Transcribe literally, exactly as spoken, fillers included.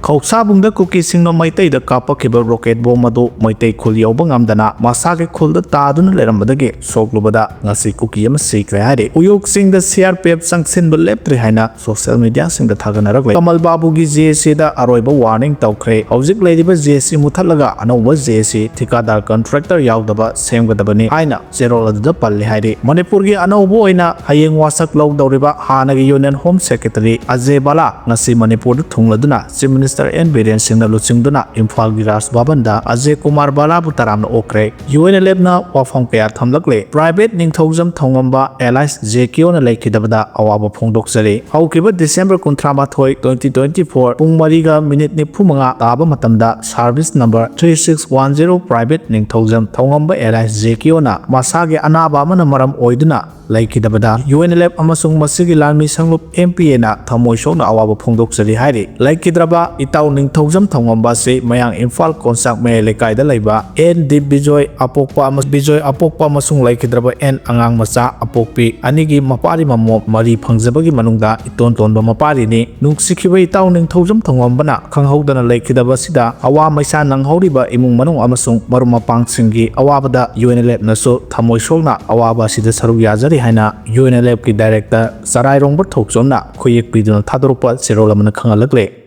ꯀꯧꯁꯥꯕꯨꯡꯗ ꯀꯨꯀꯤꯁꯤꯡꯅ ꯃꯩꯇꯩꯗ ꯀꯥꯞꯄꯛꯈꯤꯕ rocket bomb ꯑꯗꯨ ꯃꯩꯇꯩ ꯈꯨꯜ ꯌꯧꯕ ꯉꯝꯗꯅ ꯃꯁꯥꯒꯤ ꯈꯨꯜꯗ ꯇꯥꯗꯨꯅ ꯂꯩꯔꯝꯕꯗꯒꯤ ꯁꯣꯛꯂꯨꯕꯗ ꯉꯁꯤ ꯀꯨꯀꯤ ꯑꯃ ꯁꯤꯈ꯭ꯔꯦ ꯍꯥꯏꯔꯤ꯫ ꯎꯌꯣꯛꯁꯤꯡꯗ ꯁꯤ ꯑꯥꯔ ꯄꯤ ꯑꯦꯐ ꯆꯪꯁꯤꯟꯕ ꯂꯦꯞꯇ꯭ꯔꯤ ꯍꯥꯏꯅ ꯁꯣꯁꯤꯌꯦꯜ ꯃꯤꯗꯤꯌꯥꯁꯤꯡꯗ ꯊꯥꯒꯠꯅꯔꯛꯂꯦ꯫ ꯀꯃꯜ ꯕꯥꯕꯨꯒꯤ ꯖꯦ ꯑꯦꯁ ꯁꯤꯗ ꯑꯔꯣꯏꯕ ꯋꯥꯔꯅꯤꯡ ꯇꯧꯈ꯭ꯔꯦ꯫ ꯍꯧꯖꯤꯛ ꯂꯩꯔꯤꯕ ꯖꯦ ꯑꯦꯁ ꯁꯤ ꯃꯨꯊꯠꯂꯒ ꯑꯅꯧꯕ ꯖꯦ ꯑꯦꯁ ꯁꯤ ꯊꯤꯀꯥꯗꯥꯔ ꯀꯟꯇ꯭ꯔꯦꯛꯇꯔ ꯌꯥꯎꯗꯕ ꯁꯦꯝꯒꯗꯕꯅꯤ ꯍꯥꯏꯅ ꯆꯦꯔꯣꯜ ꯑꯗꯨꯗ ꯄꯜꯂꯤ ꯍꯥꯏꯔꯤ꯫ ꯃꯅꯤꯄꯨꯔꯒꯤ ꯑꯅꯧꯕ ꯑꯣꯏꯅ ꯍꯌꯦꯡ ꯋꯥꯁꯛ ꯂꯧꯗꯧꯔꯤꯕ ꯍꯥꯟꯅꯒꯤ ꯌꯨꯅꯤꯌꯟ ꯍꯣꯝ ꯁꯦꯀ꯭ꯔꯦꯇꯔꯤ ꯑꯖꯦ ꯕꯥꯂꯥ ꯉꯁꯤ ꯃꯅꯤꯄꯨꯔꯗ ꯊꯨꯡꯂꯗꯨꯅ ꯆꯤꯐ ꯃꯤꯅꯤꯁꯇꯔ ꯑꯦꯟ ꯕꯤꯔꯦꯟ ꯁꯤꯡꯅ ꯂꯨꯆꯤꯡꯗꯨꯅ ꯏꯝꯐꯥꯜꯒꯤ ꯔꯥꯖ ꯚꯕꯟꯗ ꯑꯖꯦ ꯀꯨꯃꯥꯔ ꯕꯥꯂꯥꯕꯨ ꯇꯔꯥꯝꯅ ꯑꯣꯛꯈ꯭ꯔꯦ꯫ ꯌꯨ ꯑꯦꯟ ꯑꯦꯜ ꯑꯦꯐꯅ ꯋꯥꯐꯝ ꯀꯌꯥ ꯊꯝꯂꯛꯂꯦ꯫ Private Ningthoujam Thoungamba alias J ꯀꯦꯑꯣꯅ ꯂꯩꯈꯤꯗꯕꯗ ꯑꯋꯥꯕ ꯐꯣꯡꯗꯣꯛꯆꯔꯤ꯫ ꯍꯧꯈꯤꯕ ꯗꯤꯁꯦꯝꯕꯔ ꯀꯨꯟꯊ꯭ꯔꯥ ꯃꯥꯊꯣꯏ, ꯇ꯭ꯋꯦꯟꯇꯤ ꯇ꯭ꯋꯦꯟꯇꯤ ꯐꯣꯔ, ꯄꯨꯡ ꯃꯔꯤꯒ ꯃꯤꯅꯤꯠ ꯅꯤꯐꯨ ꯃꯉꯥ ꯇꯥꯕ ꯃꯇꯝꯗ service number three six one zero private Ningthoujam Thoungamba alias J ꯀꯦꯑꯣꯅ ꯃꯁꯥꯒꯤ ꯑꯅꯥꯕ ꯑꯃꯅ ꯃꯔꯝ ꯑꯣꯏꯗꯨꯅ ꯂꯩꯈꯤꯗꯕꯗ ꯌꯨ ꯑꯦꯟ ꯑꯦꯜ ꯑꯦꯐ ꯑꯃꯁꯨꯡ ꯃꯁꯤꯒꯤ ꯂꯥꯟꯃꯤ ꯁꯪꯂꯨꯞ ꯑꯦꯝ ꯄꯤ ꯑꯦꯅ ꯊꯃꯣꯏ ꯁꯣꯛꯅ ꯑꯋꯥꯕ ꯐꯣꯡꯗꯣꯛꯆꯔꯤ ꯍꯥꯏꯔꯤ꯫ ꯂꯩꯈꯤꯗ꯭ꯔꯕ ꯏꯇꯥꯎ ꯅꯤꯡꯊꯧꯖꯝ ꯊꯧꯉꯝꯕ ꯑꯁꯤ ꯃꯌꯥꯡ ꯏꯝꯐꯥꯜ ꯀꯣꯟꯆꯥꯛ ꯃꯌꯥꯏ ꯂꯩꯀꯥꯏꯗ ꯂꯩꯕ ꯑꯦꯟ ꯗꯤꯞ ꯕꯤꯖꯣꯏ ꯑꯄꯣꯛꯄ ꯑꯃ-, ꯕꯤꯖꯣꯏ ꯑꯄꯣꯛꯄ ꯑꯃꯁꯨꯡ ꯂꯩꯈꯤꯗ꯭ꯔꯕ ꯑꯦꯟ ꯑꯉꯥꯡ ꯃꯆꯥ ꯑꯄꯣꯛꯄꯤ ꯑꯅꯤꯒꯤ ꯃꯄꯥꯔꯤ ꯃꯃꯣꯝ ꯃꯔꯤ ꯐꯪꯖꯕꯒꯤ ꯃꯅꯨꯡꯗ ꯏꯇꯣꯟ ꯇꯣꯟꯕ ꯃꯄꯥꯔꯤꯅꯤ꯫ ꯅꯨꯡꯁꯤꯈꯤꯕ ꯏꯇꯥꯎ ꯅꯤꯡꯊꯧꯖꯝ ꯊꯧꯉꯝꯕꯅ ꯈꯪꯍꯧꯗꯅ ꯂꯩꯈꯤꯗꯕ ꯑꯁꯤꯗ ꯑꯋꯥ ꯃꯩꯁꯥ ꯅꯪꯍꯧꯔꯤꯕ ꯏꯃꯨꯡ ꯃꯅꯨꯡ ꯑꯃꯁꯨꯡ ꯃꯔꯨꯞ ꯃꯄꯥꯡꯁꯤꯡꯒꯤ ꯑꯋꯥꯕꯗ ꯌꯨ ꯑꯦꯟ ꯑꯦꯜ ꯑꯦꯐꯅꯁꯨ ꯊꯃꯣꯏ ꯁꯣꯛꯅ ꯑꯋꯥꯕ ꯑꯁꯤꯗ ꯁꯔꯨꯛ ꯌꯥꯖꯔꯤ ꯍꯥꯏꯅ ꯌꯨ ꯑꯦꯟ ꯑꯦꯜ ꯑꯦꯐꯀꯤ ꯗꯥꯏꯔꯦꯛꯇꯔ ꯆꯔꯥꯏꯔꯣꯡꯕ ꯊꯣꯛꯆꯣꯝꯅ ꯈꯨꯌꯦꯛ ꯄꯤꯗꯨꯅ ꯊꯥꯗꯣꯔꯛꯄ ꯆꯦꯔꯣꯜ ꯑꯃꯅ ꯈꯪꯍꯜꯂꯛꯂꯦ꯫